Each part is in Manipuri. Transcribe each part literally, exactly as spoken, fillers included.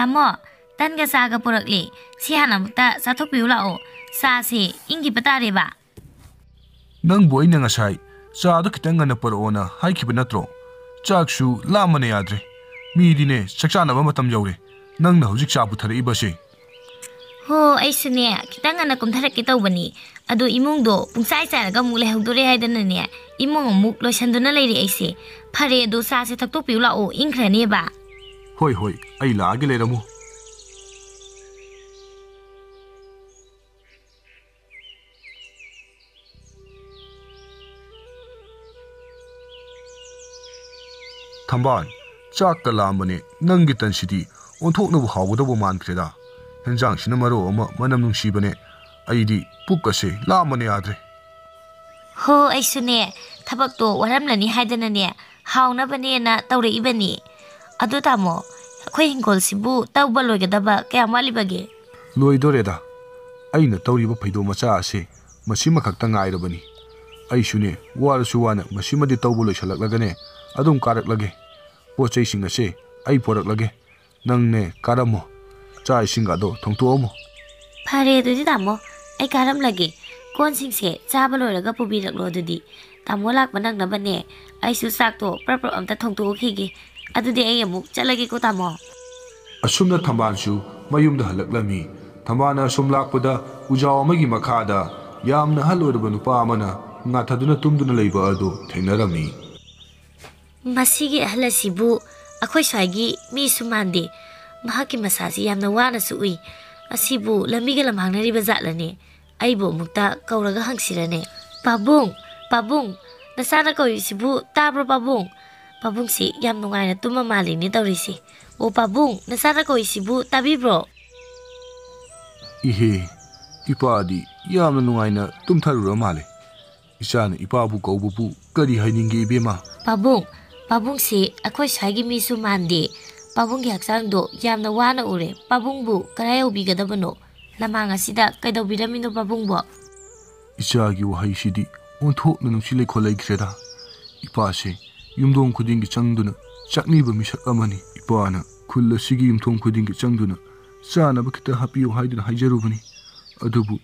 ꯇꯥꯃꯣ, ꯇꯟꯒ ꯆꯥꯒ ꯄꯨꯔꯛꯂꯦ꯫ ꯁꯤ ꯍꯥꯟꯅ ꯑꯃꯨꯛꯇ ꯆꯥꯊꯣꯛꯄꯤꯌꯨ ꯂꯥꯛꯑꯣ꯫ ꯆꯥꯁꯦ ꯏꯪꯈꯤꯕ ꯇꯥꯔꯦꯕ꯫ ꯅꯪꯕꯨ ꯑꯩꯅ ꯉꯁꯥꯏ ꯆꯥꯗꯣ ꯈꯤꯇꯪ ꯉꯟꯅ ꯄꯨꯔꯛꯑꯣꯅ ꯍꯥꯏꯈꯤꯕ ꯅꯠꯇ꯭ꯔꯣ? ꯆꯥꯛꯁꯨ ꯂꯥꯝꯕꯅ ꯌꯥꯗ꯭ꯔꯦ꯫ ꯃꯤꯗꯤꯅꯦ ꯆꯥꯛ ꯆꯥꯅꯕ ꯃꯇꯝ ꯌꯧꯔꯦ꯫ ꯅꯪꯅ ꯍꯧꯖꯤꯛ ꯆꯥ ꯄꯨꯊꯔꯛꯏꯕꯁꯦ꯫ ꯍꯣ, ꯑꯩꯁꯨꯅꯦ ꯈꯤꯇꯪ ꯉꯟꯅ ꯀꯨꯝꯊꯔꯛꯀꯦ ꯇꯧꯕꯅꯤ꯫ ꯑꯗꯣ ꯏꯃꯨꯡꯗꯣ ꯄꯨꯡꯆꯥꯏ ꯆꯥꯏꯔꯒ ꯑꯃꯨꯛ ꯂꯩꯍꯧꯗꯣꯔꯦ ꯍꯥꯏꯗꯅꯅꯦ, ꯏꯃꯨꯡ ꯑꯃꯨꯛ ꯂꯣꯏꯁꯟꯗꯨꯅ ꯂꯩꯔꯦ ꯑꯩꯁꯦ꯫ ꯐꯔꯦ, ꯑꯗꯣ ꯆꯥꯁꯦ ꯊꯛꯇꯣꯛꯄꯤꯌꯨ ꯂꯥꯛꯑꯣ, ꯏꯪꯈ꯭ꯔꯅꯦꯕ꯫ ꯍꯣꯏ, ꯍꯣꯏ, ꯑꯩ ꯂꯥꯛꯑꯒꯦ, ꯂꯩꯔꯝꯃꯣ꯫ ꯊꯝꯕꯥꯜ, ꯆꯥꯛꯀ ꯂꯥꯝꯕꯅꯦ, ꯅꯪꯒꯤ ꯇꯟꯁꯤꯗꯤ ꯑꯣꯟꯊꯣꯛꯅꯕꯨ ꯍꯥꯎꯒꯗꯧꯕ ꯃꯥꯟꯈ꯭ꯔꯦꯗ꯫ ꯍꯦꯟꯖꯥꯡꯁꯤꯅ ꯃꯔꯣꯜ ꯑꯃ ꯃꯅꯝ ꯅꯨꯡꯁꯤꯕꯅꯦ, ꯑꯩꯗꯤ ꯄꯨꯛꯀꯁꯦ ꯂꯥꯝꯕꯅ ꯌꯥꯗ꯭ꯔꯦ꯫ ꯍꯣ, ꯑꯩꯁꯨꯅꯦ ꯊꯕꯛꯇꯣ ꯋꯥꯔꯝꯂꯅꯤ ꯍꯥꯏꯗꯅꯅꯦ, ꯍꯥꯎꯅꯕꯅꯦꯅ ꯇꯧꯔꯛꯏꯕꯅꯤ꯫ ꯑꯗꯨ ꯇꯥꯃꯣ, ꯑꯩꯈꯣꯏ ꯍꯤꯡꯒꯣꯜꯁꯤꯕꯨ ꯇꯧꯕ ꯂꯣꯏꯒꯗꯕ ꯀꯌꯥꯝ ꯋꯥꯠꯂꯤꯕꯒꯦ? ꯂꯣꯏꯗꯣꯔꯦꯗ꯫ ꯑꯩꯅ ꯇꯧꯔꯤꯕ ꯐꯩꯗꯣꯝ ꯃꯆꯥ ꯑꯁꯦ ꯃꯁꯤꯃꯈꯛꯇ ꯉꯥꯏꯔꯕꯅꯤ꯫ ꯑꯩꯁꯨꯅꯦ, ꯋꯥꯔꯁꯨ ꯋꯥꯅ ꯃꯁꯤꯃꯗꯤ ꯇꯧꯕ ꯂꯣꯏꯁꯤꯜꯂꯛꯂꯒꯅꯦ, ꯑꯗꯨꯝ ꯀꯥꯔꯛꯂꯒꯦ꯫ ꯄꯣꯠ ꯆꯩꯁꯤꯡ ꯑꯁꯦ ꯑꯩ ꯄꯣꯔꯛꯂꯒꯦ꯫ ꯅꯪꯅꯦ, ꯀꯥꯔꯝꯃꯣ꯫ ꯆꯥꯛ ꯏꯁꯤꯡꯒꯗꯣ ꯊꯣꯡꯇꯣꯛꯑꯝꯃꯣ꯫ ꯐꯔꯦ, ꯑꯗꯨꯗꯤ ꯇꯥꯃꯣ, ꯑꯩ ꯀꯥꯔꯝꯂꯒꯦ꯫ ꯀꯣꯟꯁꯤꯡꯁꯦ ꯆꯥꯕ ꯂꯣꯏꯔꯒ ꯄꯨꯕꯤꯔꯛꯂꯣ ꯑꯗꯨꯗꯤ꯫ ꯇꯥꯃꯣ ꯂꯥꯛꯄ ꯅꯪꯅꯕꯅꯦ, ꯑꯩꯁꯨ ꯆꯥꯛꯇꯣ ꯄ꯭ꯔꯞ ꯄ꯭ꯔꯞ ꯑꯝꯇ ꯊꯣꯡꯇꯣꯛꯎꯈꯤꯒꯦ꯫ ꯑꯗꯨꯗꯤ ꯑꯩ ꯑꯃꯨꯛ ꯆꯠꯂꯒꯦꯀꯣ, ꯇꯥꯃꯣ꯫ ꯑꯁꯨꯝꯅ ꯊꯝꯕꯥꯜꯁꯨ ꯃꯌꯨꯝꯗ ꯍꯜꯂꯛꯂꯝꯃꯤ꯫ ꯊꯝꯕꯥꯜꯅ ꯑꯁꯨꯝ ꯂꯥꯛꯄꯗ ꯎꯖꯥꯎ ꯑꯃꯒꯤ ꯃꯈꯥꯗ ꯌꯥꯝꯅ ꯑꯍꯜ ꯑꯣꯏꯔꯕ ꯅꯨꯄꯥ ꯑꯃꯅ ꯉꯥꯊꯗꯨꯅ ꯇꯨꯝꯗꯨꯅ ꯂꯩꯕ ꯑꯗꯨ ꯊꯦꯡꯅꯔꯝꯃꯤ꯫ ꯃꯁꯤꯒꯤ ꯑꯍꯜ ꯑꯁꯤꯕꯨ ꯑꯩꯈꯣꯏ ꯁ꯭ꯋꯥꯏꯒꯤ ꯃꯤꯁꯨ ꯃꯥꯟꯗꯦ꯫ ꯃꯍꯥꯛꯀꯤ ꯃꯁꯥꯁꯤ ꯌꯥꯝꯅ ꯋꯥꯅꯁꯨ ꯎꯏ꯫ ꯑꯁꯤꯕꯨ ꯂꯝꯕꯤꯒ ꯂꯝꯍꯥꯡꯅꯔꯤꯕ ꯖꯥꯠꯂꯅꯦ? ꯑꯩꯕꯨ ꯑꯃꯨꯛꯇ ꯀꯧꯔꯒ ꯍꯪꯁꯤꯔꯅꯦ? ꯄꯥꯕꯨꯡ, ꯄꯥꯕꯨꯡ, ꯅꯆꯥꯅ ꯀꯧꯔꯤꯁꯤꯕꯨ ꯇꯥꯕ꯭ꯔꯣ ꯄꯥꯕꯨꯡ? ꯄꯥꯕꯨꯡꯁꯤ ꯌꯥꯝ ꯅꯨꯡꯉꯥꯏꯅ ꯇꯨꯝꯃ ꯃꯥꯜꯂꯤꯅꯦ ꯇꯧꯔꯤꯁꯦ꯫ ꯑꯣ ꯄꯥꯕꯨꯡ, ꯅꯆꯥꯅ ꯀꯧꯔꯤꯁꯤꯕꯨ ꯇꯥꯕꯤꯕ꯭ꯔꯣ? ꯏꯍꯦ, ꯏꯄꯥꯗꯤ ꯌꯥꯝꯅ ꯅꯨꯡꯉꯥꯏꯅ ꯇꯨꯝꯊꯔꯨꯔ ꯃꯥꯜꯂꯦ꯫ ꯏꯆꯥꯅ ꯏꯄꯥꯕꯨ ꯀꯧꯕꯕꯨ ꯀꯔꯤ ꯍꯥꯏꯅꯤꯡꯒꯦ, ꯏꯕꯦꯝꯃ? ꯄꯥꯕꯨꯡ, ꯄꯥꯕꯨꯡꯁꯤ ꯑꯩꯈꯣꯏ ꯁ꯭ꯋꯥꯏꯒꯤ ꯃꯤꯁꯨ ꯃꯥꯟꯗꯦ꯫ ꯄꯥꯕꯨꯡꯒꯤ ꯍꯛꯆꯥꯡꯗꯣ ꯌꯥꯝꯅ ꯋꯥꯅ ꯎꯔꯦ꯫ ꯄꯥꯕꯨꯡꯕꯨ ꯀꯗꯥꯏ ꯌꯧꯕꯤꯒꯗꯕꯅꯣ? ꯂꯃꯥꯡ ꯑꯁꯤꯗ ꯀꯩꯗꯧꯕꯤꯔꯝꯃꯤꯅꯣ ꯄꯥꯕꯨꯡꯕꯣ? ꯏꯆꯥꯒꯤ ꯋꯥꯍꯩꯁꯤꯗꯤ ꯑꯣꯟꯊꯣꯛꯅ ꯅꯨꯡꯁꯤ ꯂꯩꯈꯣꯜ ꯂꯩꯈ꯭ꯔꯦꯗ꯫ ꯏꯄꯥꯁꯦ ꯌꯨꯝꯊꯣꯡ ꯈꯨꯗꯤꯡꯒꯤ ꯆꯪꯗꯨꯅ ꯆꯥꯛꯅꯤꯕ ꯃꯤꯁꯛ ꯑꯃꯅꯤ꯫ ꯏꯄꯥꯅ ꯈꯨꯜ ꯑꯁꯤꯒꯤ ꯌꯨꯝꯊꯣꯡ ꯈꯨꯗꯤꯡꯒꯤ ꯆꯪꯗꯨꯅ ꯆꯥꯅꯕ ꯈꯤꯇ ꯍꯥꯞꯄꯤꯌꯨ ꯍꯥꯏꯗꯨꯅ ꯍꯥꯏꯖꯔꯨꯕꯅꯤ꯫ ꯑꯗꯨꯕꯨ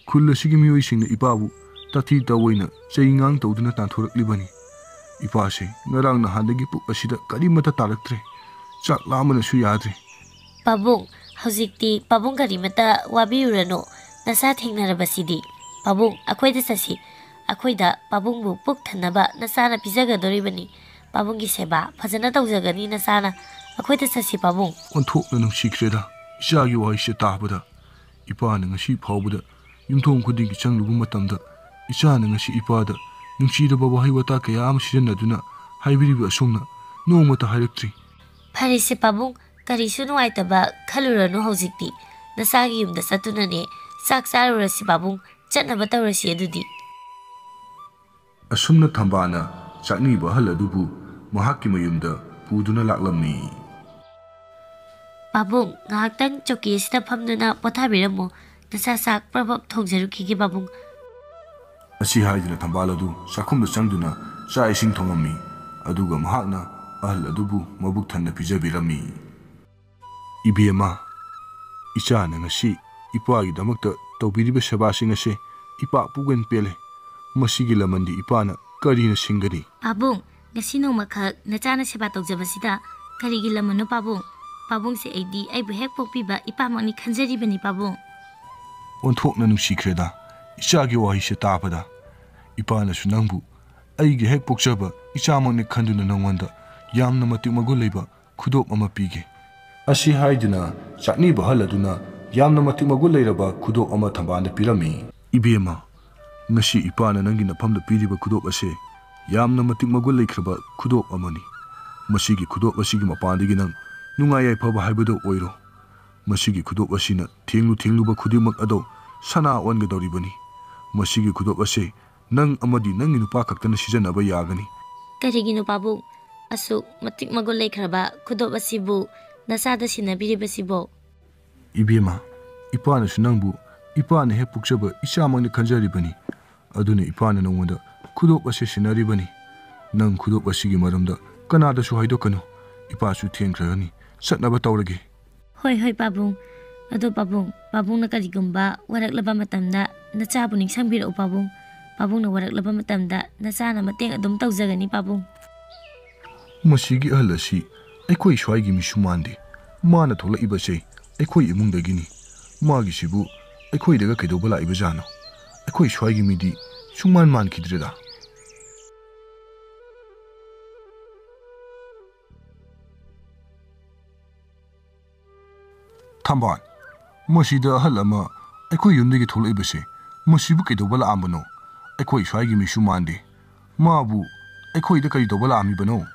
ꯈꯨꯜ ꯑꯁꯤꯒꯤ ꯃꯤꯑꯣꯏꯁꯤꯡꯅ ꯏꯄꯥꯕꯨ ꯇꯥꯊꯤ ꯇꯥꯑꯣꯏꯅ ꯆꯩꯉꯥꯡ ꯇꯧꯗꯨꯅ ꯇꯥꯟꯊꯣꯔꯛꯂꯤꯕꯅꯤ꯫ ꯏꯄꯥꯁꯦ ꯉꯔꯥꯡ ꯅꯍꯥꯟꯗꯒꯤ ꯄꯨꯛ ꯑꯁꯤꯗ ꯀꯔꯤꯃꯠꯇ ꯇꯥꯔꯛꯇ꯭ꯔꯦ꯫ ꯆꯥꯛ ꯂꯥꯝꯕꯅꯁꯨ ꯌꯥꯗ꯭ꯔꯦ꯫ ꯄꯥꯕꯨꯡ, ꯍꯧꯖꯤꯛꯇꯤ ꯄꯥꯕꯨꯡ ꯀꯔꯤꯃꯠꯇ ꯋꯥꯕꯤꯔꯨꯔꯅꯨ꯫ ꯅꯆꯥ ꯊꯦꯡꯅꯔꯕꯁꯤꯗꯤ꯫ ꯄꯥꯕꯨꯡ, ꯑꯩꯈꯣꯏꯗ ꯆꯠꯁꯤ꯫ ꯑꯩꯈꯣꯏꯗ ꯄꯥꯕꯨꯡꯕꯨ ꯄꯨꯛ ꯊꯟꯅꯕ ꯅꯆꯥꯅ ꯄꯤꯖꯒꯗꯧꯔꯤꯕꯅꯤ꯫ ꯄꯥꯕꯨꯡꯒꯤ ꯁꯦꯕꯥ ꯐꯖꯅ ꯇꯧꯖꯒꯅꯤ ꯅꯆꯥꯅ꯫ ꯑꯩꯈꯣꯏꯗ ꯆꯠꯁꯤ ꯄꯥꯕꯨꯡ꯫ ꯑꯣꯟꯊꯣꯛꯅ ꯅꯨꯡꯁꯤꯈ꯭ꯔꯦꯗ ꯏꯆꯥꯒꯤ ꯋꯥꯍꯩꯁꯦ ꯇꯥꯕꯗ꯫ ꯏꯄꯥꯅ ꯉꯁꯤ ꯐꯥꯎꯕꯗ ꯌꯨꯝꯊꯣꯡ ꯈꯨꯗꯤꯡꯒꯤ ꯆꯪꯂꯨꯕ ꯃꯇꯝꯗ ꯏꯆꯥꯅ ꯉꯁꯤ ꯏꯄꯥꯗ ꯅꯨꯡꯁꯤꯔꯕ ꯋꯥꯍꯩ ꯋꯥꯇꯥ ꯀꯌꯥ ꯑꯃ ꯁꯤꯖꯤꯟꯅꯗꯨꯅ ꯍꯥꯏꯕꯤꯔꯤꯕ ꯑꯁꯨꯝꯅ ꯅꯣꯡꯃꯇ ꯍꯥꯏꯔꯛꯇ꯭ꯔꯤ꯫ ꯐꯔꯦꯁꯦ ꯄꯥꯕꯨꯡ, ꯀꯔꯤꯁꯨ ꯅꯨꯡꯉꯥꯏꯇꯕ ꯈꯜꯂꯨꯔꯅꯨ ꯍꯧꯖꯤꯛꯇꯤ꯫ ꯅꯆꯥꯒꯤ ꯌꯨꯝꯗ ꯆꯠꯇꯨꯅꯅꯦ ꯆꯥꯛ ꯆꯥꯔꯨꯔꯁꯤ ꯄꯥꯕꯨꯡ꯫ ꯆꯠꯅꯕ ꯇꯧꯔꯁꯤ ꯑꯗꯨꯗꯤ꯫ ꯑꯁꯨꯝꯅ ꯊꯝꯕꯥꯜꯅ ꯆꯥꯛꯅꯤꯕ ꯑꯍꯜ ꯑꯗꯨꯕꯨ ꯃꯍꯥꯛꯀꯤ ꯃꯌꯨꯝꯗ ꯄꯨꯗꯨꯅ ꯂꯥꯛꯂꯝꯃꯤ꯫ ꯄꯥꯕꯨꯡ, ꯉꯥꯏꯍꯥꯛꯇꯪ ꯆꯧꯀꯤ ꯑꯁꯤꯗ ꯐꯝꯗꯨꯅ ꯄꯣꯊꯥꯕꯤꯔꯝꯃꯨ꯫ ꯅꯆꯥ ꯆꯥꯛ ꯄ꯭ꯔꯞ ꯄ꯭ꯔꯞ ꯊꯣꯡꯖꯔꯨꯈꯤꯒꯦ ꯄꯥꯕꯨꯡ꯫ ꯑꯁꯤ ꯍꯥꯏꯗꯨꯅ ꯊꯝꯕꯥꯜ ꯑꯗꯨ ꯆꯥꯛꯈꯨꯝꯗ ꯆꯪꯗꯨꯅ ꯆꯥꯛ ꯏꯁꯤꯡ ꯊꯣꯡꯉꯝꯃꯤ꯫ ꯑꯗꯨꯒ ꯃꯍꯥꯛꯅ ꯑꯍꯜ ꯑꯗꯨꯕꯨ ꯃꯕꯨꯛ ꯊꯟꯅ ꯄꯤꯖꯕꯤꯔꯝꯃꯤ꯫ ꯏꯕꯦꯝꯃ, ꯏꯆꯥꯅ ꯉꯁꯤ ꯏꯄꯥꯒꯤꯗꯃꯛꯇ ꯇꯧꯕꯤꯔꯤꯕ ꯁꯦꯕꯥꯁꯤꯡ ꯑꯁꯦ ꯏꯄꯥ ꯄꯨꯛꯄꯦꯟ ꯄꯦꯜꯂꯦ꯫ ꯃꯁꯤꯒꯤ ꯂꯃꯟꯗꯤ ꯏꯄꯥꯅ ꯀꯔꯤꯅ ꯁꯤꯡꯒꯅꯤ? ꯄꯥꯕꯨꯡ, ꯉꯁꯤ ꯅꯣꯡꯃꯈꯛ ꯅꯆꯥꯅ ꯁꯦꯕꯥ ꯇꯧꯖꯕꯁꯤꯗ ꯀꯔꯤꯒꯤ ꯂꯃꯟꯅꯣ ꯄꯥꯕꯨꯡ? ꯄꯥꯕꯨꯡꯁꯦ ꯑꯩꯗꯤ ꯑꯩꯕꯨ ꯍꯦꯛ ꯄꯣꯛꯄꯤꯕ ꯏꯄꯥꯃꯛꯅꯤ ꯈꯟꯖꯔꯤꯕꯅꯤ ꯄꯥꯕꯨꯡ꯫ ꯑꯣꯟꯊꯣꯛꯅ ꯅꯨꯡꯁꯤꯈ꯭ꯔꯦꯗ ꯏꯆꯥꯒꯤ ꯋꯥꯍꯩꯁꯦ ꯇꯥꯕꯗ꯫ ꯏꯄꯥꯅꯁꯨ ꯅꯪꯕꯨ ꯑꯩꯒꯤ ꯍꯦꯛ ꯄꯣꯛꯆꯕ ꯏꯆꯥꯃꯛꯅꯤ ꯈꯟꯗꯨꯅ ꯅꯉꯣꯟꯗ ꯌꯥꯝꯅ ꯃꯇꯤꯛ ꯃꯒꯨꯟ ꯂꯩꯕ ꯈꯨꯗꯣꯞ ꯑꯃ ꯄꯤꯒꯦ꯫ ꯑꯁꯤ ꯍꯥꯏꯗꯨꯅ ꯆꯥꯛꯅꯤꯕ ꯑꯍꯜ ꯑꯗꯨꯅ ꯌꯥꯝꯅ ꯃꯇꯤꯛ ꯃꯒꯨꯟ ꯂꯩꯔꯕ ꯈꯨꯗꯣꯞ ꯑꯃ ꯊꯝꯕꯥꯜꯗ ꯄꯤꯔꯝꯃꯤ꯫ ꯏꯕꯦꯝꯃ, ꯉꯁꯤ ꯏꯄꯥꯅ ꯅꯪꯒꯤ ꯅꯐꯝꯗ ꯄꯤꯔꯤꯕ ꯈꯨꯗꯣꯞ ꯑꯁꯦ ꯌꯥꯝꯅ ꯃꯇꯤꯛ ꯃꯒꯨꯟ ꯂꯩꯈ꯭ꯔꯕ ꯈꯨꯗꯣꯞ ꯑꯃꯅꯤ꯫ ꯃꯁꯤꯒꯤ ꯈꯨꯗꯣꯞ ꯑꯁꯤꯒꯤ ꯃꯄꯥꯟꯗꯒꯤ ꯅꯪ ꯅꯨꯡꯉꯥꯏ ꯌꯥꯏꯐꯕ ꯍꯥꯏꯕꯗꯨ ꯑꯣꯏꯔꯣ꯫ ꯃꯁꯤꯒꯤ ꯈꯨꯗꯣꯞ ꯑꯁꯤꯅ ꯊꯦꯡꯂꯨ ꯊꯦꯡꯂꯨꯕ ꯈꯨꯗꯤꯡꯃꯛ ꯑꯗꯣ ꯁꯅꯥ ꯑꯣꯟꯒꯗꯧꯔꯤꯕꯅꯤ꯫ ꯃꯁꯤꯒꯤ ꯈꯨꯗꯣꯞ ꯑꯁꯦ ꯅꯪ ꯑꯃꯗꯤ ꯅꯪꯒꯤ ꯅꯨꯄꯥ ꯈꯛꯇꯅ ꯁꯤꯖꯤꯟꯅꯕ ꯌꯥꯒꯅꯤ꯫ ꯀꯔꯤꯒꯤꯅꯣ ꯄꯥꯕꯨꯡ? ꯑꯁꯨꯛ ꯃꯇꯤꯛ ꯃꯒꯨꯟ ꯂꯩꯈ꯭ꯔꯕ ꯈꯨꯗꯣꯞ ꯑꯁꯤꯕꯨ ꯅꯆꯥꯗ ꯁꯤꯟꯅꯕꯤꯔꯤꯕꯁꯤꯕꯣ? ꯏꯕꯦꯝꯃ, ꯏꯄꯥꯅꯁꯨ ꯅꯪꯕꯨ ꯏꯄꯥꯅ ꯍꯦꯛ ꯄꯣꯛꯆꯕ ꯏꯆꯥꯃꯛꯅꯤ ꯈꯟꯖꯔꯤꯕꯅꯤ꯫ ꯑꯗꯨꯅ ꯏꯄꯥꯅ ꯅꯉꯣꯟꯗ ꯈꯨꯗꯣꯞ ꯑꯁꯤ ꯁꯤꯟꯅꯔꯤꯕꯅꯤ꯫ ꯅꯪ ꯈꯨꯗꯣꯞ ꯑꯁꯤꯒꯤ ꯃꯔꯝꯗ ꯀꯅꯥꯗꯁꯨ ꯍꯥꯏꯗꯣꯛꯀꯅꯨ꯫ ꯏꯄꯥꯁꯨ ꯊꯦꯡꯈ꯭ꯔꯒꯅꯤ꯫ ꯆꯠꯅꯕ ꯇꯧꯔꯒꯦ꯫ ꯍꯣꯏ, ꯍꯣꯏ, ꯄꯥꯕꯨꯡ꯫ ꯑꯗꯣ ꯄꯥꯕꯨꯡ, ꯄꯥꯕꯨꯡꯅ ꯀꯔꯤꯒꯨꯝꯕ ꯋꯥꯔꯛꯂꯕ ꯃꯇꯝꯗ ꯅꯆꯥꯕꯨ ꯅꯤꯡꯁꯤꯡꯕꯤꯔꯛꯎ, ꯄꯥꯕꯨꯡ꯫ ꯄꯥꯕꯨꯡꯅ ꯋꯥꯔꯛꯂꯕ ꯃꯇꯝꯗ ꯅꯆꯥꯅ ꯃꯇꯦꯡ ꯑꯗꯨꯝ ꯇꯧꯖꯒꯅꯤ, ꯄꯥꯕꯨꯡ꯫ ꯃꯁꯤꯒꯤ ꯑꯍꯜ ꯑꯁꯤ ꯑꯩꯈꯣꯏ ꯁ꯭ꯋꯥꯏꯒꯤ ꯃꯤꯁꯨ ꯃꯥꯟꯗꯦ꯫ ꯃꯥꯅ ꯊꯣꯛꯂꯛꯏꯕꯁꯦ ꯑꯩꯈꯣꯏ ꯏꯃꯨꯡꯗꯒꯤꯅꯤ꯫ ꯃꯥꯒꯤꯁꯤꯕꯨ ꯑꯩꯈꯣꯏꯗꯒ ꯀꯩꯗꯧꯕ ꯂꯥꯛꯏꯕꯖꯥꯠꯅꯣ? ꯑꯩꯈꯣꯏ ꯁ꯭ꯋꯥꯏꯒꯤ ꯃꯤꯗꯤ ꯁꯨꯡꯃꯥꯟ ꯃꯥꯟꯈꯤꯗ꯭ꯔꯦꯗ꯫ ꯊꯝꯕꯥꯜ, ꯃꯁꯤꯗ ꯑꯍꯜ ꯑꯃ ꯑꯩꯈꯣꯏ ꯌꯨꯝꯗꯒꯤ ꯊꯣꯛꯂꯛꯏꯕꯁꯦ, ꯃꯁꯤꯕꯨ ꯀꯩꯗꯧꯕ ꯂꯥꯛꯑꯝꯕꯅꯣ? ꯑꯩꯈꯣꯏ ꯁ꯭ꯋꯥꯏꯒꯤ ꯃꯤꯁꯨ ꯃꯥꯟꯗꯦ꯫ ꯃꯥꯕꯨ ꯑꯩꯈꯣꯏꯗ ꯀꯔꯤ ꯇꯧꯕ ꯂꯥꯛꯑꯝꯃꯤꯕꯅꯣ?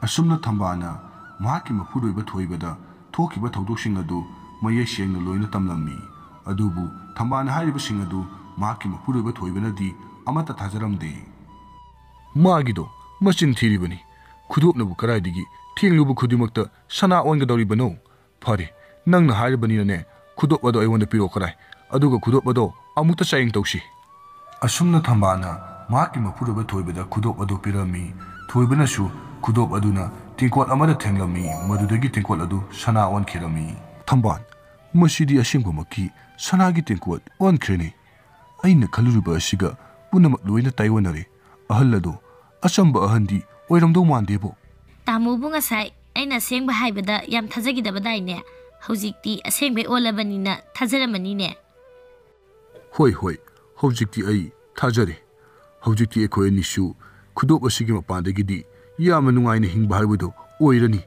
ꯑꯁꯨꯝꯅ ꯊꯝꯕꯥꯜꯅ ꯃꯍꯥꯛꯀꯤ ꯃꯄꯨꯔꯣꯏꯕ ꯊꯣꯏꯕꯗ ꯊꯣꯛꯈꯤꯕ ꯊꯧꯗꯣꯛꯁꯤꯡ ꯑꯗꯨ ꯃꯌꯦꯛ ꯁꯦꯡꯅ ꯂꯣꯏꯅ ꯇꯝꯂꯝꯃꯤ꯫ ꯑꯗꯨꯕꯨ ꯊꯝꯕꯥꯜꯅ ꯍꯥꯏꯔꯤꯕꯁꯤꯡ ꯑꯗꯨ ꯃꯍꯥꯛꯀꯤ ꯃꯄꯨꯔꯣꯏꯕ ꯊꯣꯏꯕꯅꯗꯤ ꯑꯃꯠꯇ ꯊꯥꯖꯔꯝꯗꯦ꯫ ꯃꯥꯒꯤꯗꯣ ꯃꯆꯤꯟ ꯊꯤꯔꯤꯕꯅꯤ꯫ ꯈꯨꯗꯣꯞꯅꯕꯨ ꯀꯗꯥꯏꯗꯒꯤ ꯊꯦꯡꯂꯨꯕ ꯈꯨꯗꯤꯡꯃꯛꯇ ꯁꯅꯥ ꯑꯣꯟꯒꯗꯧꯔꯤꯕꯅꯣ? ꯐꯔꯦ, ꯅꯪꯅ ꯍꯥꯏꯔꯕꯅꯤꯅꯅꯦ, ꯈꯨꯗꯣꯞ ꯑꯗꯣ ꯑꯩꯉꯣꯟꯗ ꯄꯤꯔꯛꯑꯣ ꯀꯔꯥꯏ, ꯑꯗꯨꯒ ꯈꯨꯗꯣꯞ ꯑꯗꯣ ꯑꯃꯨꯛꯇ ꯆꯥꯌꯦꯡ ꯇꯧꯁꯤ꯫ ꯑꯁꯨꯝꯅ ꯊꯝꯕꯥꯜꯅ ꯃꯍꯥꯛꯀꯤ ꯃꯄꯨꯔꯣꯏꯕ ꯊꯣꯏꯕꯗ ꯈꯨꯗꯣꯞ ꯑꯗꯨ ꯄꯤꯔꯝꯃꯤ꯫ ꯊꯣꯏꯕꯅꯁꯨ ꯈꯨꯗꯣꯞ ꯑꯗꯨꯅ ꯇꯦꯡꯀꯣꯠ ꯑꯃꯗ ꯊꯦꯡꯂꯝꯃꯤ, ꯃꯗꯨꯗꯒꯤ ꯇꯦꯡꯀꯣꯠ ꯑꯗꯨ ꯁꯅꯥ ꯑꯣꯟꯈꯤꯔꯝꯃꯤ꯫ ꯊꯝꯕꯥꯜ, ꯃꯁꯤꯗꯤ ꯑꯁꯦꯡꯕꯃꯛꯀꯤ ꯁꯅꯥꯒꯤ ꯇꯦꯡꯀꯣꯠ ꯑꯣꯟꯈ꯭ꯔꯦꯅꯦ꯫ ꯑꯩꯅ ꯈꯜꯂꯨꯔꯤꯕ ꯑꯁꯤꯒ ꯄꯨꯝꯅꯃꯛ ꯂꯣꯏꯅ ꯇꯥꯏꯑꯣꯟꯅꯔꯦ꯫ ꯑꯍꯜ ꯑꯗꯣ ꯑꯆꯝꯕ ꯑꯍꯟꯗꯤ ꯑꯣꯏꯔꯝꯗꯧ ꯃꯥꯟꯗꯦꯕꯣ꯫ ꯇꯥꯃꯣꯕꯨ ꯉꯁꯥꯏ ꯑꯩꯅ ꯑꯁꯦꯡꯕ ꯍꯥꯏꯕꯗ ꯌꯥꯝ ꯊꯥꯖꯈꯤꯗꯕꯗꯥꯏꯅꯦ? ꯍꯧꯖꯤꯛꯇꯤ ꯑꯁꯦꯡꯕꯩ ꯑꯣꯜꯂꯕꯅꯤꯅ ꯊꯥꯖꯔꯝꯃꯅꯤꯅꯦ꯫ ꯍꯣꯏ, ꯍꯣꯏ, ꯍꯧꯖꯤꯛꯇꯤ ꯑꯩ ꯊꯥꯖꯔꯦ꯫ ꯍꯧꯖꯤꯛꯇꯤ ꯑꯩꯈꯣꯏ ꯑꯅꯤꯁꯨ ꯈꯨꯗꯣꯞ ꯑꯁꯤꯒꯤ ꯃꯄꯥꯟꯗꯒꯤꯗꯤ ꯌꯥꯝꯅ ꯅꯨꯡꯉꯥꯏꯅ ꯍꯤꯡꯕ ꯍꯥꯏꯕꯗꯨ ꯑꯣꯏꯔꯅꯤ꯫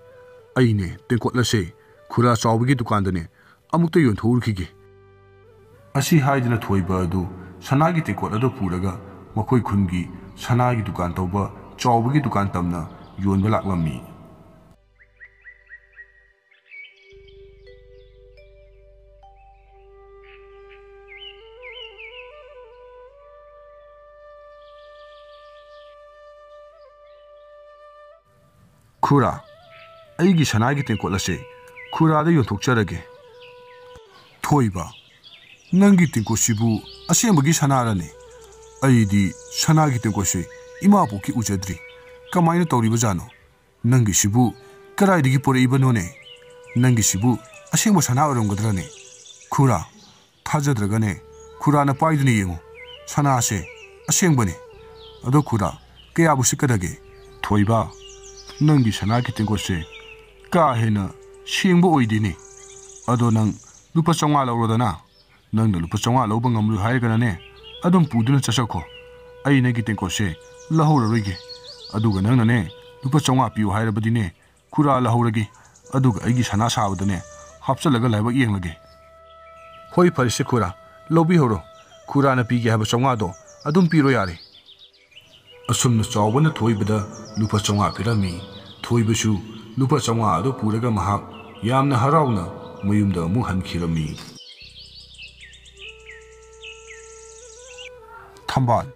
ꯑꯩꯅꯦ ꯇꯦꯡꯀꯣꯠ ꯑꯁꯦ ꯈꯨꯔꯥ ꯆꯥꯎꯕꯒꯤ ꯗꯨꯀꯥꯟꯗꯅꯦ ꯑꯃꯨꯛꯇ ꯌꯣꯟꯊꯣꯛꯎꯔꯈꯤꯒꯦ꯫ ꯑꯁꯤ ꯍꯥꯏꯗꯨꯅ ꯊꯣꯏꯕ ꯑꯗꯨ ꯁꯅꯥꯒꯤ ꯇꯦꯡꯀꯣꯠ ꯑꯗꯨ ꯄꯨꯔꯒ ꯃꯈꯣꯏ ꯈꯨꯟꯒꯤ ꯁꯅꯥꯒꯤ ꯗꯨꯀꯥꯟ ꯇꯧꯕ ꯆꯥꯎꯕꯒꯤ ꯗꯨꯀꯥꯟ ꯇꯝꯅ ꯌꯣꯟꯕ ꯂꯥꯛꯂꯝꯃꯤ꯫ ꯈꯨꯔꯥ, ꯑꯩꯒꯤ ꯁꯅꯥꯒꯤ ꯇꯦꯡꯀꯣꯠ ꯑꯁꯦ ꯈꯨꯔꯥꯗ ꯌꯣꯟꯊꯣꯛꯆꯔꯒꯦ꯫ ꯊꯣꯏꯕ, ꯅꯪꯒꯤ ꯇꯦꯡꯀꯣꯠꯁꯤꯕꯨ ꯑꯁꯦꯡꯕꯒꯤ ꯁꯅꯥꯔꯅꯦ? ꯑꯩꯗꯤ ꯁꯅꯥꯒꯤ ꯇꯦꯡꯀꯣꯠꯁꯦ ꯏꯃꯥꯄꯣꯛꯀꯤ ꯎꯖꯗ꯭ꯔꯤ꯫ ꯀꯃꯥꯏꯅ ꯇꯧꯔꯤꯕꯖꯥꯠꯅꯣ? ꯅꯪꯒꯤꯁꯤꯕꯨ "ꯀꯗꯥꯏꯗꯒꯤ ꯄꯨꯔꯛꯏꯕꯅꯣꯅꯦ? ꯅꯪꯒꯤꯁꯤꯕꯨ ꯑꯁꯦꯡꯕ ꯁꯅꯥ ꯑꯣꯏꯔꯝꯒꯗ꯭ꯔꯅꯦ?" "ꯈꯨꯔꯥ, ꯊꯥꯖꯗ꯭ꯔꯒꯅꯦ, ꯈꯨꯔꯥꯅ ꯄꯥꯏꯗꯨꯅ ꯌꯦꯡꯉꯨ, ꯁꯅꯥꯁꯦ ꯑꯁꯦꯡꯕꯅꯤ꯫ ꯑꯗꯣ ꯈꯨꯔꯥ, ꯀꯌꯥꯕꯨ ꯁꯤꯠꯀꯗꯒꯦ?" "ꯊꯣꯏꯕ, ꯅꯪꯒꯤ ꯁꯅꯥꯒꯤ ꯇꯦꯡꯀꯣꯠꯁꯦ ꯀꯥ ꯍꯦꯟꯅ ꯁꯦꯡꯕ ꯑꯣꯏꯗꯦꯅꯦ꯫ ꯑꯗꯣ ꯅꯪ ꯂꯨꯄꯥ ꯆꯥꯝꯃꯉꯥ ꯂꯧꯔꯣꯗꯅ꯫ ꯅꯪꯅ ꯂꯨꯄꯥ ꯆꯥꯝꯃꯉꯥ ꯂꯧꯕ ꯉꯝꯂꯣꯏ ꯍꯥꯏꯔꯒꯅꯅꯦ, ꯑꯗꯨꯝ ꯄꯨꯗꯨꯅ ꯆꯠꯆꯈꯣ꯫ ꯑꯩ ꯅꯪꯒꯤ ꯇꯦꯡꯀꯣꯠꯁꯦ ꯂꯧꯍꯧꯔꯔꯣꯏꯒꯦ꯫ ꯑꯗꯨꯒ ꯅꯪꯅꯅꯦ, ꯂꯨꯄꯥ ꯆꯥꯝꯃꯉꯥ ꯄꯤꯌꯨ ꯍꯥꯏꯔꯕꯗꯤꯅꯦ, ꯈꯨꯔꯥ ꯂꯧꯍꯧꯔꯒꯦ꯫ ꯑꯗꯨꯒ ꯑꯩꯒꯤ ꯁꯅꯥ ꯁꯥꯕꯗꯅꯦ, ꯍꯥꯞꯆꯜꯂꯒ ꯂꯥꯏꯕꯛ ꯌꯦꯡꯂꯒꯦ꯫" "ꯍꯣꯏ, ꯐꯔꯦꯁꯦ ꯈꯨꯔꯥ, ꯂꯧꯕꯤꯍꯧꯔꯣ꯫ ꯈꯨꯔꯥꯅ ꯄꯤꯒꯦ ꯍꯥꯏꯕ ꯆꯥꯝꯃꯉꯥꯗꯣ ꯑꯗꯨꯝ ꯄꯤꯔꯣ ꯌꯥꯔꯦ꯫" ꯑꯁꯨꯝꯅ ꯆꯥꯎꯕꯅ ꯊꯣꯏꯕꯗ ꯂꯨꯄꯥ ꯆꯥꯝꯃꯉꯥ ꯄꯤꯔꯝꯃꯤ꯫ ꯊꯣꯏꯕꯁꯨ ꯂꯨꯄꯥ ꯆꯥꯝꯃꯉꯥ ꯑꯗꯨ ꯄꯨꯔꯒ ꯃꯍꯥꯛ ꯌꯥꯝꯅ ꯍꯔꯥꯎꯅ ꯃꯌꯨꯝꯗ ꯑꯃꯨꯛ ꯍꯟꯈꯤꯔꯝꯃꯤ꯫ ꯊꯝꯕꯥꯜ,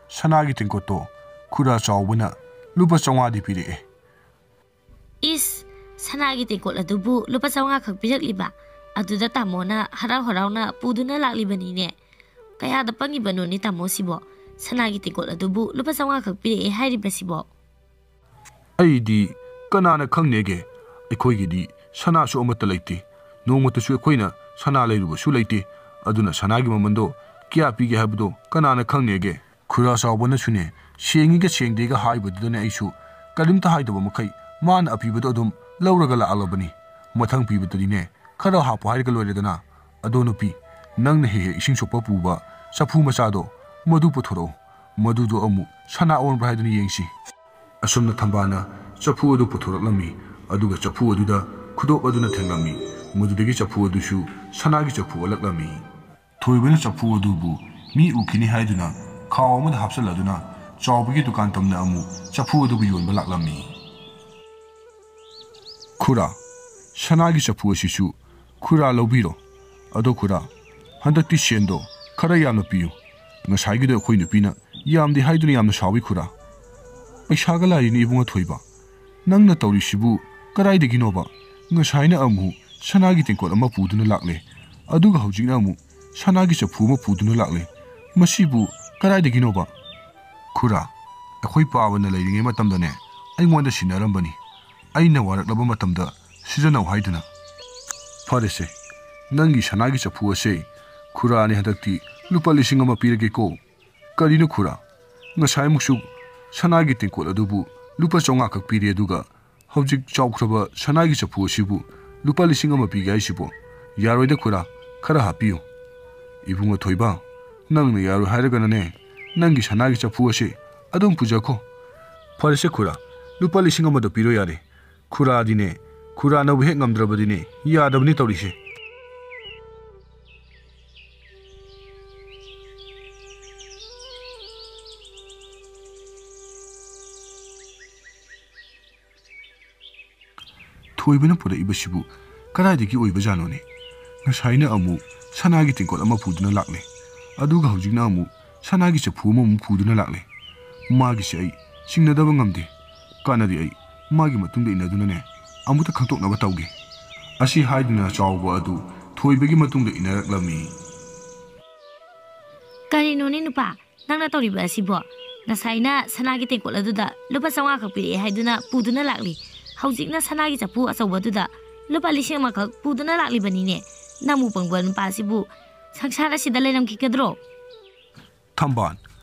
ꯁꯅꯥꯒꯤ ꯇꯦꯡꯀꯣꯠꯇꯣ ꯈꯨꯔꯥ ꯆꯥꯎꯕꯅ ꯂꯨꯄꯥ ꯆꯥꯝꯃꯉꯥꯗꯤ ꯄꯤꯔꯛꯑꯦ꯫ "ꯏꯁ, ꯁꯅꯥꯒꯤ ꯇꯦꯡꯀꯣꯠ ꯑꯗꯨꯕꯨ ꯂꯨꯄꯥ ꯆꯥꯝꯃꯉꯥ ꯈꯛ ꯄꯤꯔꯛꯂꯤꯕ? ꯑꯗꯨꯗ ꯇꯥꯃꯣꯅ ꯍꯔꯥꯎ ꯍꯔꯥꯎꯅ ꯄꯨꯗꯨꯅ ꯂꯥꯛꯂꯤꯕꯅꯤꯅꯦ꯫ ꯀꯌꯥꯗ ꯄꯪꯉꯤꯕꯅꯣꯅꯦ ꯇꯥꯃꯣꯁꯤꯕꯣ? ꯁꯅꯥꯒꯤ ꯇꯦꯡꯀꯣꯠ ꯑꯗꯨꯕꯨ ꯂꯨꯄꯥ ꯆꯥꯝꯃꯉꯥ ꯈꯛ ꯄꯤꯔꯛꯑꯦ ꯍꯥꯏꯔꯤꯕꯁꯤꯕꯣ?" "ꯑꯩꯗꯤ ꯀꯅꯥꯅ ꯈꯪꯅꯦꯒꯦ? ꯑꯩꯈꯣꯏꯒꯤꯗꯤ ꯁꯅꯥꯁꯨ ꯑꯃꯠꯇ ꯂꯩꯇꯦ꯫ ꯅꯣꯡꯃꯇꯁꯨ ꯑꯩꯈꯣꯏꯅ ꯁꯅꯥ ꯂꯩꯔꯨꯕꯁꯨ ꯂꯩꯇꯦ꯫ ꯑꯗꯨꯅ ꯁꯅꯥꯒꯤ ꯃꯃꯟꯗꯣ ꯀꯌꯥ ꯄꯤꯒꯦ ꯍꯥꯏꯕꯗꯣ ꯀꯅꯥꯅ ꯈꯪꯅꯦꯒꯦ?" ꯈꯨꯔꯥ ꯆꯥꯎꯕꯅꯁꯨꯅꯦ, ꯁꯦꯡꯉꯤꯒ ꯁꯦꯡꯗꯦꯒ ꯍꯥꯏꯕꯗꯨꯗꯅꯦ, ꯑꯩꯁꯨ ꯀꯔꯤꯝꯇ ꯍꯥꯏꯗꯕ ꯃꯈꯩ ꯃꯥꯅ ꯑꯄꯤꯕꯗꯣ ꯑꯗꯨꯝ ꯂꯧꯔꯒ ꯂꯥꯛꯂꯕꯅꯤ꯫ ꯃꯊꯪ ꯄꯤꯕꯗꯗꯤꯅꯦ, ꯈꯔ ꯍꯥꯞꯄꯣ ꯍꯥꯏꯔꯒ ꯂꯣꯏꯔꯦꯗꯅ꯫ "ꯑꯗꯣ ꯅꯨꯄꯤ, ꯅꯪꯅ ꯍꯦꯛ ꯍꯦꯛ ꯏꯁꯤꯡ ꯁꯣꯛꯄ ꯄꯨꯕ ꯆꯐꯨ ꯃꯆꯥꯗꯣ, ꯃꯗꯨ ꯄꯨꯊꯣꯔꯛꯑꯣ꯫ ꯃꯗꯨꯗꯣ ꯑꯃꯨꯛ ꯁꯅꯥ ꯑꯣꯟꯕ꯭ꯔꯥ ꯍꯥꯏꯗꯨꯅ ꯌꯦꯡꯁꯤ꯫" ꯑꯁꯨꯝꯅ ꯊꯝꯕꯥꯜꯅ ꯆꯐꯨ ꯑꯗꯨ ꯄꯨꯊꯣꯔꯛꯂꯝꯃꯤ꯫ ꯑꯗꯨꯒ ꯆꯐꯨ ꯑꯗꯨꯗ ꯈꯨꯗꯣꯞ ꯑꯗꯨꯅ ꯊꯦꯡꯂꯝꯃꯤ꯫ ꯃꯗꯨꯗꯒꯤ ꯆꯐꯨ ꯑꯗꯨꯁꯨ ꯁꯅꯥꯒꯤ ꯆꯐꯨ ꯑꯣꯜꯂꯛꯂꯝꯃꯤ꯫ ꯊꯣꯏꯕꯅ ꯆꯐꯨ ꯑꯗꯨꯕꯨ ꯃꯤ ꯎꯈꯤꯅꯤ ꯍꯥꯏꯗꯨꯅ ꯈꯥꯎ ꯑꯃꯗ ꯍꯥꯞꯆꯤꯜꯂꯗꯨꯅ ꯆꯥꯎꯕꯒꯤ ꯗꯨꯀꯥꯟ ꯇꯝꯅ ꯑꯃꯨꯛ ꯆꯐꯨ ꯑꯗꯨꯕꯨ ꯌꯣꯟꯕ ꯂꯥꯛꯂꯝꯃꯤ꯫ "ꯈꯨꯔꯥ, ꯁꯅꯥꯒꯤ ꯆꯐꯨ ꯑꯁꯤꯁꯨ ꯈꯨꯔꯥ ꯂꯧꯕꯤꯔꯣ꯫ ꯑꯗꯣ ꯈꯨꯔꯥ, ꯍꯟꯗꯛꯇꯤ ꯁꯦꯟꯗꯣ ꯈꯔ ꯌꯥꯝꯅ ꯄꯤꯌꯨ꯫ ꯉꯁꯥꯏꯒꯤꯗꯣ ꯑꯩꯈꯣꯏ ꯅꯨꯄꯤꯅ ꯌꯥꯝꯗꯦ ꯍꯥꯏꯗꯨꯅ ꯌꯥꯝꯅ ꯁꯥꯎꯏ ꯈꯨꯔꯥ꯫" "ꯄꯩꯁꯥꯒ ꯂꯥꯏꯔꯤꯅꯦ ꯏꯕꯨꯡꯉꯣ ꯊꯣꯏꯕ꯫ ꯅꯪꯅ ꯇꯧꯔꯤꯁꯤꯕꯨ ꯀꯗꯥꯏꯗꯒꯤꯅꯣꯕ? ꯉꯁꯥꯏꯅ ꯑꯃꯨꯛ ꯁꯅꯥꯒꯤ ꯇꯦꯡꯀꯣꯠ ꯑꯃ ꯄꯨꯗꯨꯅ ꯂꯥꯛꯂꯦ, ꯑꯗꯨꯒ ꯍꯧꯖꯤꯛꯅ ꯑꯃꯨꯛ ꯁꯅꯥꯒꯤ ꯆꯐꯨ ꯑꯃ ꯄꯨꯗꯨꯅ ꯂꯥꯛꯂꯦ꯫ ꯃꯁꯤꯕꯨ ꯀꯗꯥꯏꯗꯒꯤꯅꯣꯕ?" "ꯈꯨꯔꯥ, ꯑꯩꯈꯣꯏ ꯄꯥꯕꯅ ꯂꯩꯔꯤꯉꯩ ꯃꯇꯝꯗꯅꯦ, ꯑꯩꯉꯣꯟꯗ ꯁꯤꯟꯅꯔꯝꯕꯅꯤ꯫ ꯑꯩꯅ ꯋꯥꯔꯛꯂꯕ ꯃꯇꯝꯗ ꯁꯤꯖꯤꯟꯅꯧ ꯍꯥꯏꯗꯨꯅ꯫ ꯐꯔꯦꯁꯦ, ꯅꯪꯒꯤ ꯁꯅꯥꯒꯤ ꯆꯐꯨ ꯑꯁꯦ ꯈꯨꯔꯥꯅꯦ, ꯍꯟꯗꯛꯇꯤ ꯂꯨꯄꯥ ꯂꯤꯁꯤꯡ ꯑꯃ ꯄꯤꯔꯒꯦꯀꯣ꯫ ꯀꯔꯤꯅꯣ ꯈꯨꯔꯥ? ꯉꯁꯥꯏꯃꯨꯛꯁꯨ ꯁꯅꯥꯒꯤ ꯇꯦꯡꯀꯣꯠ ꯑꯗꯨꯕꯨ ꯂꯨꯄꯥ ꯆꯥꯝꯃꯉꯥ ꯈꯛ ꯄꯤꯔꯦ, ꯑꯗꯨꯒ ꯍꯧꯖꯤꯛ ꯆꯥꯎꯈ꯭ꯔꯕ ꯁꯅꯥꯒꯤ ꯆꯐꯨ ꯑꯁꯤꯕꯨ ꯂꯨꯄꯥ ꯂꯤꯁꯤꯡ ꯑꯃ ꯄꯤꯒꯦ ꯍꯥꯏꯁꯤꯕꯣ? ꯌꯥꯔꯣꯏꯗ ꯈꯨꯔꯥ, ꯈꯔ ꯍꯥꯞꯄꯤꯌꯨ꯫ ꯏꯕꯨꯡꯉꯣ ꯊꯣꯏꯕ, ꯅꯪꯅ ꯌꯥꯔꯣꯏ ꯍꯥꯏꯔꯒꯅꯅꯦ, ꯅꯪꯒꯤ ꯁꯅꯥꯒꯤ ꯆꯐꯨ ꯑꯁꯤ ꯑꯗꯨꯝ ꯄꯨꯖꯈꯣ꯫ ꯐꯔꯦꯁꯦ ꯈꯨꯔꯥ, ꯂꯨꯄꯥ ꯂꯤꯁꯤꯡ ꯑꯃꯗꯣ ꯄꯤꯔꯣ ꯌꯥꯔꯦ꯫ ꯈꯨꯔꯥꯗꯤꯅꯦ, ꯈꯨꯔꯥꯅꯕꯨ ꯍꯦꯛ ꯉꯝꯗ꯭ꯔꯕꯗꯤꯅꯦ, ꯌꯥꯗꯕꯅꯤ ꯇꯧꯔꯤꯁꯦ꯫ ꯊꯣꯏꯕꯅ ꯄꯨꯔꯛꯏꯕꯁꯤꯕꯨ ꯀꯗꯥꯏꯗꯒꯤ ꯑꯣꯏꯕꯖꯥꯠꯅꯣꯅꯦ? ꯉꯁꯥꯏꯅ ꯑꯃꯨꯛ ꯁꯅꯥꯒꯤ ꯇꯦꯡꯀꯣꯠ ꯑꯃ ꯄꯨꯗꯨꯅ ꯂꯥꯛꯂꯦ, ꯑꯗꯨꯒ ꯍꯧꯖꯤꯛꯅ ꯑꯃꯨꯛ ꯁꯅꯥꯒꯤ ꯆꯐꯨ ꯑꯃꯃꯨꯛ ꯄꯨꯗꯨꯅ ꯂꯥꯛꯂꯦ꯫ ꯃꯥꯒꯤꯁꯦ ꯑꯩ ꯆꯤꯡꯅꯗꯕ ꯉꯝꯗꯦ꯫ ꯀꯥꯟꯅꯗꯦ, ꯑꯩ ꯃꯥꯒꯤ ꯃꯇꯨꯡꯗ ꯏꯟꯅꯗꯨꯅꯅꯦ, ꯑꯃꯨꯛꯇ ꯈꯪꯗꯣꯛꯅꯕ ꯇꯧꯒꯦ꯫ ꯑꯁꯤ ꯍꯥꯏꯗꯨꯅ ꯆꯥꯎꯕ ꯑꯗꯨ ꯊꯣꯏꯕꯒꯤ ꯃꯇꯨꯡꯗ ꯏꯟꯅꯔꯛꯂꯝꯃꯤ꯫ ꯀꯔꯤꯅꯣꯅꯦ ꯅꯨꯄꯥ, ꯅꯪꯅ ꯇꯧꯔꯤꯕ ꯑꯁꯤꯕꯣ? ꯉꯁꯥꯏꯅ ꯁꯅꯥꯒꯤ ꯇꯦꯡꯀꯣꯠ ꯑꯗꯨꯗ ꯂꯨꯄꯥ ꯆꯥꯝꯃꯉꯥ ꯈꯛ ꯄꯤꯔꯛꯑꯦ ꯍꯥꯏꯗꯨꯅ ꯄꯨꯗꯨꯅ ꯂꯥꯛꯂꯤ꯫ ꯍꯧꯖꯤꯛꯅ ꯁꯅꯥꯒꯤ ꯆꯐꯨ ꯑꯆꯧꯕ ꯑꯗꯨꯗ ꯂꯨꯄꯥ ꯂꯤꯁꯤꯡ ꯑꯃ ꯈꯛ ꯄꯨꯗꯨꯅ ꯂꯥꯛꯂꯤꯕꯅꯤꯅꯦ꯫ ꯅꯪꯕꯨ ꯄꯪꯕ ꯅꯨꯄꯥ ꯑꯁꯤꯕꯨ ꯁꯪꯁꯥꯔ ꯑꯁꯤꯗ ꯂꯩꯔꯝꯈꯤꯒꯗ꯭ꯔꯣ? ꯊꯝꯕꯥꯜ,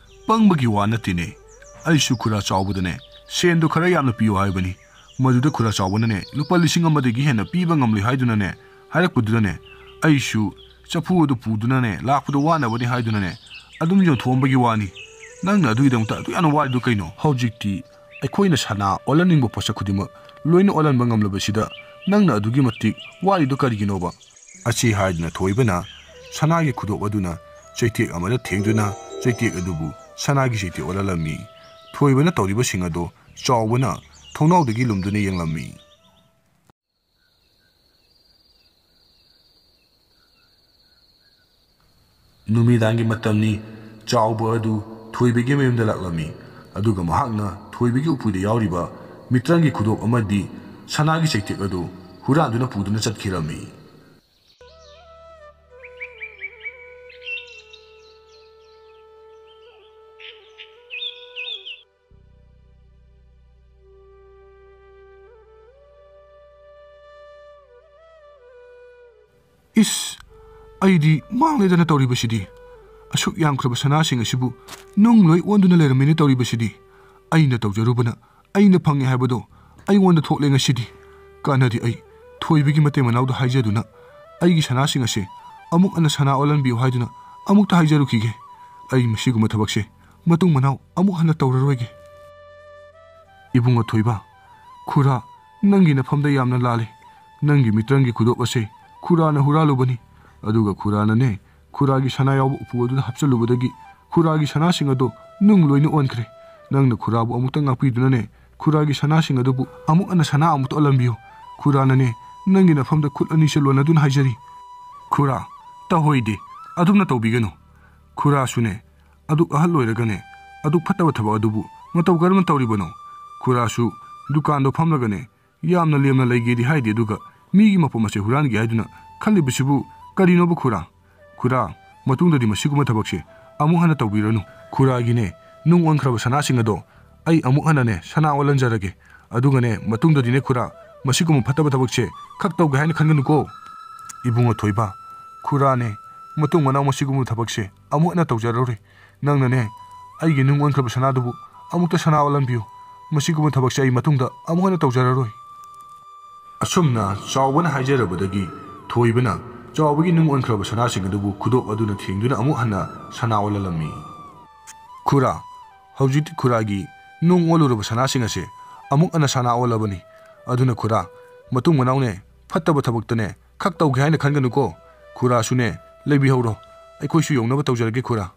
ꯄꯪꯕꯒꯤ ꯋꯥ ꯅꯠꯇꯦꯅꯦ꯫ ꯑꯩꯁꯨ ꯈꯨꯔꯥ ꯆꯥꯎꯕꯗꯅꯦ, ꯁꯦꯟꯗꯣ ꯈꯔ ꯌꯥꯝꯅ ꯄꯤꯌꯨ ꯍꯥꯏꯕꯅꯤ꯫ ꯃꯗꯨꯗ ꯈꯨꯔꯥ ꯆꯥꯎꯕꯅꯅꯦ, ꯂꯨꯄꯥ ꯂꯤꯁꯤꯡ ꯑꯃꯗꯒꯤ ꯍꯦꯟꯅ ꯄꯤꯕ ꯉꯝꯂꯣꯏ ꯍꯥꯏꯗꯨꯅꯅꯦ, ꯍꯥꯏꯔꯛꯄꯗꯨꯗꯅꯦ, ꯑꯩꯁꯨ ꯆꯐꯨ ꯑꯗꯨ ꯄꯨꯗꯨꯅꯅꯦ, ꯂꯥꯛꯄꯗ ꯋꯥꯅꯕꯅꯤ ꯍꯥꯏꯗꯨꯅꯅꯦ, ꯑꯗꯨꯝ ꯌꯣꯟꯊꯣꯛꯑꯝꯕꯒꯤ ꯋꯥꯅꯤ꯫ ꯅꯪꯅ ꯑꯗꯨꯒꯤꯗꯃꯛꯇ ꯑꯗꯨ ꯌꯥꯝꯅ ꯋꯥꯔꯤꯗꯨ ꯀꯩꯅꯣ? ꯍꯧꯖꯤꯛꯇꯤ ꯑꯩꯈꯣꯏꯅ ꯁꯅꯥ ꯑꯣꯜꯍꯟꯅꯤꯡꯕ ꯄꯣꯠꯁꯛ ꯈꯨꯗꯤꯡꯃꯛ ꯂꯣꯏꯅ ꯑꯣꯜꯍꯟꯕ ꯉꯝꯂꯕꯁꯤꯗ, ꯅꯪꯅ ꯑꯗꯨꯒꯤ ꯃꯇꯤꯛ ꯋꯥꯔꯤꯗꯨ ꯀꯔꯤꯒꯤꯅꯣꯕ? ꯑꯁꯤ ꯍꯥꯏꯗꯨꯅ ꯊꯣꯏꯕꯅ ꯁꯅꯥꯒꯤ ꯈꯨꯗꯣꯞ ꯑꯗꯨꯅ ꯆꯩꯇꯦꯛ ꯑꯃꯗ ꯊꯦꯡꯗꯨꯅ, ꯆꯩꯇꯦꯛ ꯑꯗꯨꯕꯨ ꯁꯅꯥꯒꯤ ꯆꯩꯇꯦꯛ ꯑꯣꯜꯍꯜꯂꯝꯃꯤ꯫ ꯊꯣꯏꯕꯅ ꯇꯧꯔꯤꯕꯁꯤꯡ ꯑꯗꯨ ꯆꯥꯎꯕꯅ ꯊꯣꯡꯅꯥꯎꯗꯒꯤ ꯂꯨꯝꯗꯨꯅ ꯌꯦꯡꯂꯝꯃꯤ꯫ ꯅꯨꯃꯤꯗꯥꯡꯒꯤ ꯃꯇꯝꯅꯤ꯫ ꯆꯥꯎꯕ ꯑꯗꯨ ꯊꯣꯏꯕꯒꯤ ꯃꯌꯨꯝꯗ ꯂꯥꯛꯂꯝꯃꯤ, ꯑꯗꯨꯒ ꯃꯍꯥꯛꯅ ꯊꯣꯏꯕꯒꯤ ꯎꯄꯨꯗ ꯌꯥꯎꯔꯤꯕ ꯃꯤꯇ꯭ꯔꯪꯒꯤ ꯈꯨꯗꯣꯞ ꯑꯃꯗꯤ ꯁꯅꯥꯒꯤ ꯆꯩꯇꯦꯛ ꯑꯗꯨ ꯍꯨꯔꯥꯟꯗꯨꯅ ꯄꯨꯗꯨꯅ ꯆꯠꯈꯤꯔꯝꯃꯤ꯫ "ꯏꯁ, ꯑꯩꯗꯤ ꯃꯥꯡꯂꯦꯗꯅ ꯇꯧꯔꯤꯕꯁꯤꯗꯤ꯫ ꯑꯁꯨꯛ ꯌꯥꯝꯈ꯭ꯔꯕ ꯁꯅꯥꯁꯤꯡ ꯑꯁꯤꯕꯨ ꯅꯨꯡ ꯂꯣꯏ ꯑꯣꯟꯗꯨꯅ ꯂꯩꯔꯝꯃꯤꯅꯦ ꯇꯧꯔꯤꯕꯁꯤꯗꯤ꯫ ꯑꯩꯅ ꯇꯧꯖꯔꯨꯕꯅ ꯑꯩꯅ ꯐꯪꯉꯦ ꯍꯥꯏꯕꯗꯣ ꯑꯩꯉꯣꯟꯗ ꯊꯣꯛꯂꯦ ꯉꯁꯤꯗꯤ꯫ ꯀꯥꯟꯅꯗꯦ, ꯑꯩ ꯊꯣꯏꯕꯒꯤ ꯃꯇꯩ ꯃꯅꯥꯎꯗ ꯍꯥꯏꯖꯗꯨꯅ ꯑꯩꯒꯤ ꯁꯅꯥꯁꯤꯡ ꯑꯁꯦ ꯑꯃꯨꯛ ꯍꯟꯅ ꯁꯅꯥ ꯑꯣꯜꯍꯟꯕꯤꯌꯨ ꯍꯥꯏꯗꯨꯅ ꯑꯃꯨꯛꯇ ꯍꯥꯏꯖꯔꯨꯈꯤꯒꯦ꯫ ꯑꯩ ꯃꯁꯤꯒꯨꯝꯕ ꯊꯕꯛꯁꯦ ꯃꯇꯨꯡ ꯃꯅꯥꯎ ꯑꯃꯨꯛ ꯍꯟꯅ ꯇꯧꯔꯔꯣꯏꯒꯦ꯫" "ꯏꯕꯨꯡꯉꯣ ꯊꯣꯏꯕ, ꯈꯨꯔꯥ, ꯅꯪꯒꯤ ꯅꯐꯝꯗ ꯌꯥꯝꯅ ꯂꯥꯜꯂꯦ꯫ ꯅꯪꯒꯤ ꯃꯤꯇ꯭ꯔꯪꯒꯤ ꯈꯨꯗꯣꯞ ꯑꯁꯦ ꯈꯨꯔꯥꯅ ꯍꯨꯔꯥꯜꯂꯨꯕꯅꯤ꯫ ꯑꯗꯨꯒ ꯈꯨꯔꯥꯅꯅꯦ, ꯈꯨꯔꯥꯒꯤ ꯁꯅꯥ ꯌꯥꯎꯕ ꯎꯄꯨ ꯑꯗꯨꯗ ꯍꯥꯞꯆꯜꯂꯨꯕꯗꯒꯤ ꯈꯨꯔꯥꯒꯤ ꯁꯅꯥꯁꯤꯡ ꯑꯗꯣ ꯅꯨꯡ ꯂꯣꯏꯅ ꯑꯣꯟꯈ꯭ꯔꯦ꯫ ꯅꯪꯅ ꯈꯨꯔꯥꯕꯨ ꯑꯃꯨꯛꯇ ꯉꯥꯛꯄꯤꯗꯨꯅꯅꯦ, ꯈꯨꯔꯥꯒꯤ ꯁꯅꯥꯁꯤꯡ ꯑꯗꯨꯕꯨ ꯑꯃꯨꯛ ꯍꯟꯅ ꯁꯅꯥ ꯑꯃꯨꯛꯇ ꯑꯣꯜꯍꯟꯕꯤꯌꯨ꯫ ꯈꯨꯔꯥꯅꯅꯦ, ꯅꯪꯒꯤ ꯅꯐꯝꯗ ꯈꯨꯠ ꯑꯅꯤꯁꯦ ꯂꯣꯟꯅꯗꯨꯅ ꯍꯥꯏꯖꯔꯤ꯫" "ꯈꯨꯔꯥ, ꯇꯧꯍꯣꯏꯗꯦ, ꯑꯗꯨꯝꯅ ꯇꯧꯕꯤꯒꯅꯨ꯫ ꯈꯨꯔꯥꯁꯨꯅꯦ, ꯑꯗꯨꯛ ꯑꯍꯜ ꯑꯣꯏꯔꯒꯅꯦ, ꯑꯗꯨꯛ ꯐꯠꯇꯕ ꯊꯕꯛ ꯑꯗꯨꯕꯨ ꯃꯇꯧ ꯀꯔꯝꯅ ꯇꯧꯔꯤꯕꯅꯣ? ꯈꯨꯔꯥꯁꯨ ꯗꯨꯀꯥꯟꯗꯣ ꯐꯝꯂꯒꯅꯦ, ꯌꯥꯝꯅ ꯂꯦꯝꯅ ꯂꯩꯒꯦꯗꯤ ꯍꯥꯏꯗꯦ, ꯑꯗꯨꯒ ꯃꯤꯒꯤ ꯃꯄꯣꯠ ꯃꯆꯩ ꯍꯨꯔꯥꯟꯒꯦ ꯍꯥꯏꯗꯨꯅ ꯈꯜꯂꯤꯕꯁꯤꯕꯨ ꯀꯔꯤꯅꯣꯕ ꯈꯨꯔꯥ? ꯈꯨꯔꯥ, ꯃꯇꯨꯡꯗꯗꯤ ꯃꯁꯤꯒꯨꯝꯕ ꯊꯕꯛꯁꯦ ꯑꯃꯨꯛ ꯍꯟꯅ ꯇꯧꯕꯤꯔꯅꯨ꯫ ꯈꯨꯔꯥꯒꯤꯅꯦ, ꯅꯨꯡ ꯑꯣꯟꯈ꯭ꯔꯕ ꯁꯅꯥꯁꯤꯡ ꯑꯗꯣ ꯑꯩ ꯑꯃꯨꯛ ꯍꯟꯅꯅꯦ ꯁꯅꯥ ꯑꯣꯜꯍꯟꯖꯔꯒꯦ꯫ ꯑꯗꯨꯒꯅꯦ, ꯃꯇꯨꯡꯗꯗꯤꯅꯦ ꯈꯨꯔꯥ, ꯃꯁꯤꯒꯨꯝꯕ ꯐꯠꯇꯕ ꯊꯕꯛꯁꯦ ꯈꯛ ꯇꯧꯒꯦ ꯍꯥꯏꯅ ꯈꯟꯒꯅꯨꯀꯣ꯫" "ꯏꯕꯨꯡꯉꯣ ꯊꯣꯏꯕ, ꯈꯨꯔꯥꯅꯦ, ꯃꯇꯨꯡ ꯃꯅꯥꯎ ꯃꯁꯤꯒꯨꯝꯕ ꯊꯕꯛꯁꯦ ꯑꯃꯨꯛ ꯍꯟꯅ ꯇꯧꯖꯔꯔꯣꯏ꯫ ꯅꯪꯅꯅꯦ, ꯑꯩꯒꯤ ꯅꯨꯡ ꯑꯣꯟꯈ꯭ꯔꯕ ꯁꯅꯥꯗꯨꯕꯨ ꯑꯃꯨꯛꯇ ꯁꯅꯥ ꯑꯣꯜꯍꯟꯕꯤꯌꯨ꯫ ꯃꯁꯤꯒꯨꯝꯕ ꯊꯕꯛꯁꯦ ꯑꯩ ꯃꯇꯨꯡꯗ ꯑꯃꯨꯛ ꯍꯟꯅ ꯇꯧꯖꯔꯔꯣꯏ꯫" ꯑꯁꯨꯝꯅ ꯆꯥꯎꯕꯅ ꯍꯥꯏꯖꯔꯕꯗꯒꯤ ꯊꯣꯏꯕꯅ ꯆꯥꯎꯕꯒꯤ ꯅꯨꯡ ꯑꯣꯟꯈ꯭ꯔꯕ ꯁꯅꯥꯁꯤꯡ ꯑꯗꯨꯕꯨ ꯈꯨꯗꯣꯞ ꯑꯗꯨꯅ ꯊꯦꯡꯗꯨꯅ ꯑꯃꯨꯛ ꯍꯟꯅ ꯁꯅꯥ ꯑꯣꯜꯍꯜꯂꯝꯃꯤ꯫ ꯈꯨꯔꯥ, ꯍꯧꯖꯤꯛꯇꯤ ꯈꯨꯔꯥꯒꯤ ꯅꯨꯡ ꯑꯣꯜꯂꯨꯔꯕ ꯁꯅꯥꯁꯤꯡ ꯑꯁꯦ ꯑꯃꯨꯛ ꯍꯟꯅ ꯁꯅꯥ ꯑꯣꯜꯂꯕꯅꯤ꯫ ꯑꯗꯨꯅ ꯈꯨꯔꯥ, ꯃꯇꯨꯡ ꯃꯅꯥꯎꯅꯦ, ꯐꯠꯇꯕ ꯊꯕꯛꯇꯅꯦ ꯈꯛ ꯇꯧꯒꯦ ꯍꯥꯏꯅ ꯈꯟꯒꯅꯨꯀꯣ꯫ ꯈꯨꯔꯥꯁꯨꯅꯦ, ꯂꯩꯕꯤꯍꯧꯔꯣ꯫ ꯑꯩꯈꯣꯏꯁꯨ ꯌꯧꯅꯕ ꯇꯧꯖꯔꯒꯦ ꯈꯨꯔꯥ꯫